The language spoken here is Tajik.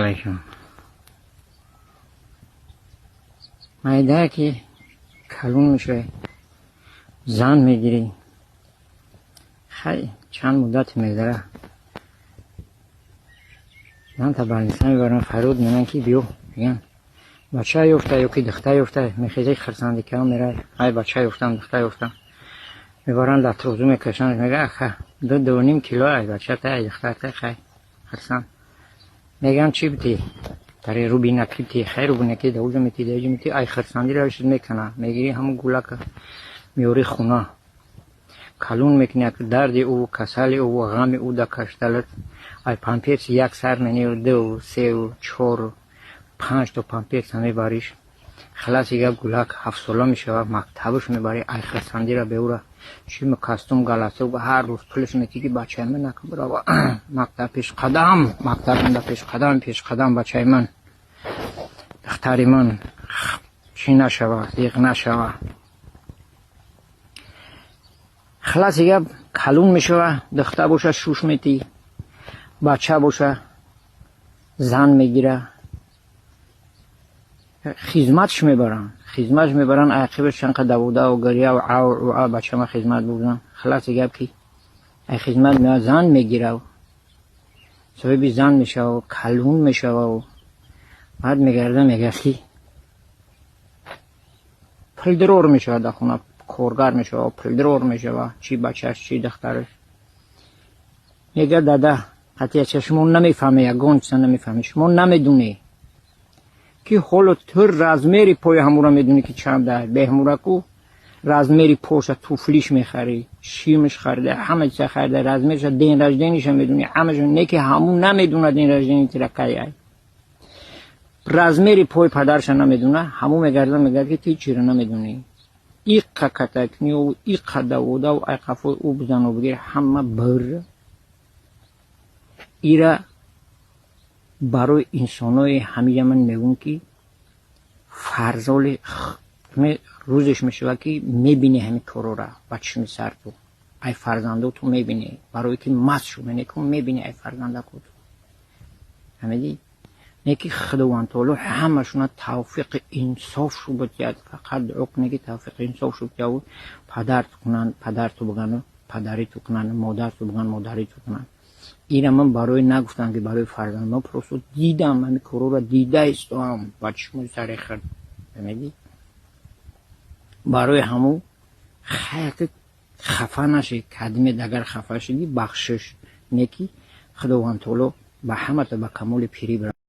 Алайкум. Майда ки калон мешавӣ, зан мегирӣ, хай, чанд муддате мегзара, занта больница мебаранд, фарёд мекунанд, ки биё. Мегӯянд, бача ёфта ё ки духтар ёфта. Мехезӣ, хурсандӣ кардам, меравӣ: «Ай, бача ёфтам, духтар ёфтам». Мебаранд, дар трозу мекашанд, мегӯяд: «Аха, ду, дувним кило ай бачата, ай духтарта». Хай, хурсанд. Мегӯям, чӣ битӣ тари рубинаки битӣ. Хай, рубинаки даужа метӣ, даужа метӣ. Ай хурсандӣ равишт мекана, мегирӣ ҳамун гулака, меёрӣ хона, калон мекунӣ. Як дарди ӯ, касали ӯ, ғами ӯ да кашталат. Ай памперс як сар менӣ, ду, сеу, чору панҷ то памперса мебариш. Халаси гап, гулак 7-сола мешавад, мактабаш мебарӣ. Ай хурсандира беура чим костюм, галастук, ҳар рӯз пулаш метӣ, ки бачаи ман нака бирава мактаб, пешқадам мактаб мда, пешқадам, пешқадам бачаи ман, духтари ман чӣ нашава, зиқ нашава. Халаси гап, калон мешава, духтар боша, шуш метӣ, бача боша, зан мегира, хизматш мебаранд, хизматш мебаранд. Ақибаш чанд қад давудаву гиряву ав ав, бачама хизмат бурдан. Халаси гап, ки ай хизмат меояд, зан мегирав, соҳиби зан мешавав, калон мешавав. Баъд мегарда, мегӯяд, ки пулдрор мешавад, дар хона коргар мешавад, пулдрор мешавад, чӣ бачааш, чӣ духтараш. Мегӯяд: «Дада, қатъияча шумо намефаҳме, ягон чиза намефаҳме, шумо намедонед, ки ҳоло ту размери пои ҳамура медонӣ, ки чанда беҳмураку размери поша, туфлиш мехарӣ, шимаш харида, ҳама чиза харида, размерша, день рождения ша медонӣ, ҳамаша не, ки ҳамун намедонад день рождения тира кай ай, размери пои падарша намедона». Ҳамун мегарда, мегӯяд, ки ту чиро намедонӣ, иққа катакнию, иққа даводаву, ай қафои ӯ бизану бигир, ҳама бир. Ира барои инсонои ҳамиҷа ман мегӯм, ки фарзоли рӯзеш мешавад, ки мебинӣ ҳамин корора ба чишми сар ту, ай фарзандоту мебинӣ, барое ки маст шуданеку мебинӣ ай фарзандакоту. Фаҳмидӣ? Не ки Худованд таоло ҳамашона тавфиқи инсоф шу бутияд. Фақат дуо кунед, ки тавфиқи инсоф шу бутияву падарту кунанд, падарту бугану падариту кунанд, модарту буган, модариту кунанд. Ира ман барои нагуфтам, ки барои фарзанд, ман просто дидам, ҳамин корора дида истоам ба чишмои сари худ. Фаҳмидӣ? Барои ҳамун хайр, хафа нашед кадимед. Агар хафа шудӣ, бахшиш. Не ки Худованд таоло ба ҳамата ба камоли пирӣ.